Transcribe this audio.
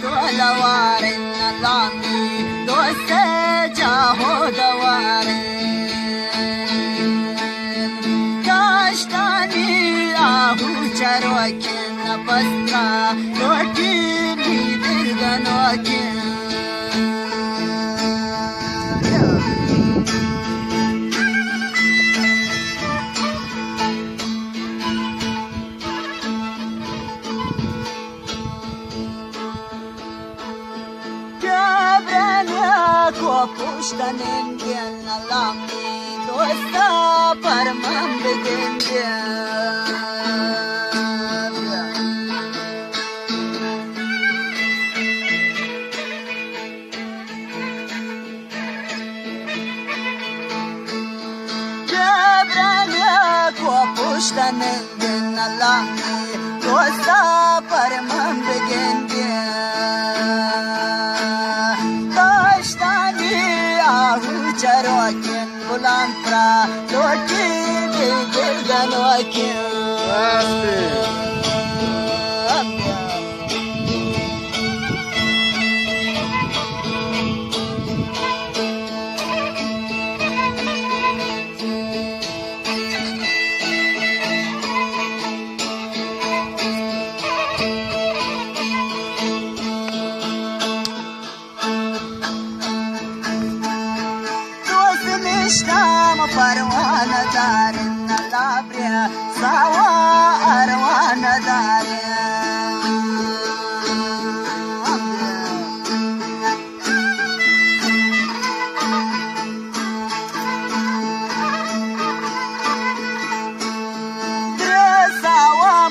تو لوارن لامی دوست جاہو دوارن۔ داشتانی آہو چروکن پستا لوٹی می دل گنوکن۔ کبرانیا کو پشت نندین لامی دوستا پر من بگندین۔ جبرانیا کو پشت نندین لامی دوستا پر من بگندین۔